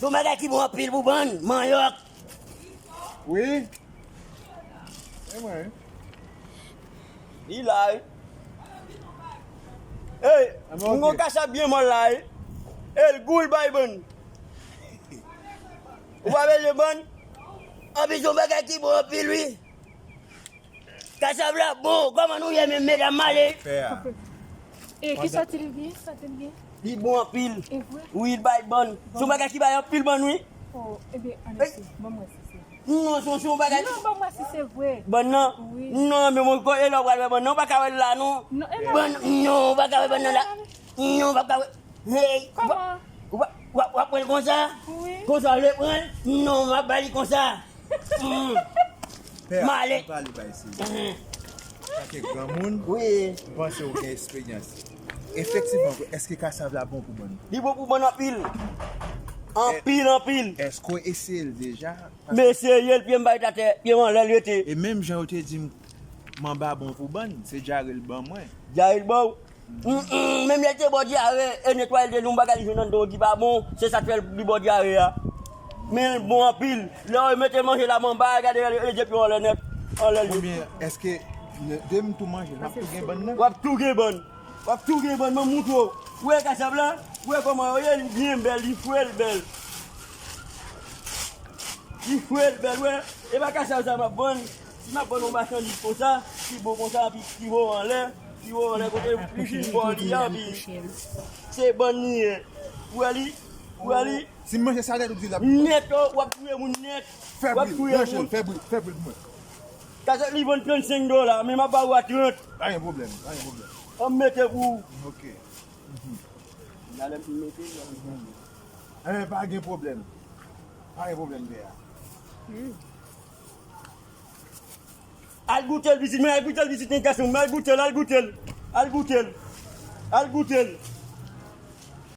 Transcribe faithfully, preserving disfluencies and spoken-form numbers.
Yon bagay ki bon anpil pou bann manyòk. Wi. E mwen. Li la wi. Ey, m gon kachap byen mòl la wi. Ey, l gou l bay bann. Ou pa bezwen bann? Anpil yon bagay ki bon anpil wi. Kachap la bon, kòman nou ye menm medam male? Pè a. E ki sòti li gen? Sòti li gen? Li bon anpil. E vre? Wi, l bay bann. Se yon bagay ki bay anpil bann wi. Oh, ebyen, ann ese. Ban m wè si se vre. Non, se se yon bagay. Non, ban m wè si se vre. Bann nan? Wi. Non, men mwen ko e la w pral wè bann nan, ou pa ka wè l la non. Non, e la. Bann, non, ou pa ka wè bann nan la. Non, ou pa ka wè. Hey, Kòman? Ou pa, w ap, w ap pran l konsa? Wi. Konsa w vle pran l? Non, m ap ba li konsa. Mm. Pè, Male. Ann pale bay serye. Antanke granmoun, Wi. M panse ou gen esperyans. Efektivman, vre, èske kasav la bon pou bann? Li bon pou bann anpil. Anpil, anpil. Èske w eseye l deja? M eseye l, pye m bay atè, pye m anlè l rete. E menm jan yo te di m manba bon pou bann, se dyare l ban mwen. Dyare l ba w. Mm, mm, menm lè l te ba w dyare, e netwaye l de yon bagay li jwenn anndan w ki pa bon, se sa k fè l li ba w dyare a. Men l bon anpil. Lè w mete manje la manba, gade, gade, e depi w anlè nèt, anlè l. Oubyen èske de m tou manje, m ap tou gen bann nan? W ap tou gen bann. W ap tou gen bann, mwen moutre w. Ou wè kasav la? Ou wè kòman yo ye? Li byen bèl, li fre, li bèl. Li fre, li bèl, wè. E pa kasav sa m ap vann. Si m ap vann yon machandiz konsa, ki bon konsa, pi, pi wo anlè, pi wo anlè kote li fin bò li an, pi se bann li ye. Ou wè li? Ou wè li? Si m manje sa nèt, ou di l ap Nèt, oh, w ap touye moun nèt. Fè W ap bri, touye branche l, moun. Fè bri, fè bri pou mwen. Kasav li vann trannsenk dola, men m ap ba ou a trant. Pa gen pwoblèm, pa gen pwoblèm. An m mete pou ou. Ok. Gade m mete. Eh, pa gen pwoblèm. Pa gen pwoblèm, pè a. Al goute l, pitit mwen, al goute l, pitit nèg gason mwen, al goute l, al goute l. Al goute l. Al goute l.